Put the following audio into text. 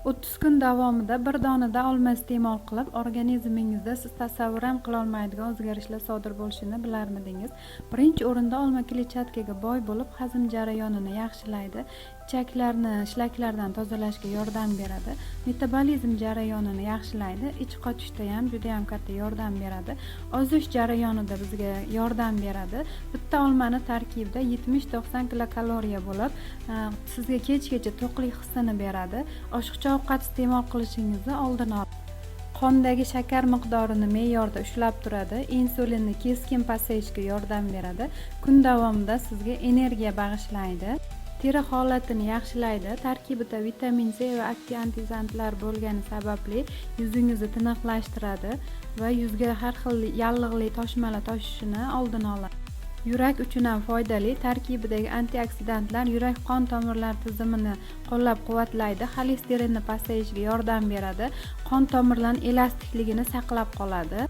30 kun davomida bir donada olma iste'mol qilib, organizmingizda siz tasavvur ham qilolmaydigan o'zgarishlar sodir bo'lishini bilarmidingiz? Birinchi o'rinda, olma kletchatkaga boy bo'lib, hazm jarayonini yaxshilaydi, ichaklarni shlaklardan tozalashga yordam beradi, metabolizm jarayonini yaxshilaydi, ich qotishda ham juda yam katta yordam beradi, ozish jarayonida bizga yordam beradi. Bitta olmani tarkibida 70-90 kilokaloriya bo'lib, sizga kechgacha to'qlik hissini beradi, oshiqcha ovqat iste'mol qilishingizni oldini oladi, qondagi shakar miqdorini me'yorda ushlab turadi, insulinni keskin pasayishiga yordam beradi, kun davomida sizga energiya bag'ishlaydi, teri holatini yaxshilaydi. Tarkibida vitamin C va antioksidantlar bo'lgani sababli yuzingizni tiniqlashtiradi va yuzga har xil yallig'li toshmalar toshishini oldini oladi. Yurak uchun ham foydali. Tarkibidagi antioksidantlar yurak qon tomirlar tizimini qo'llab quvvatlaydi, xolesterinni pasayishiga yordam beradi, qon tomirlarni elastikligini saqlab qoladi.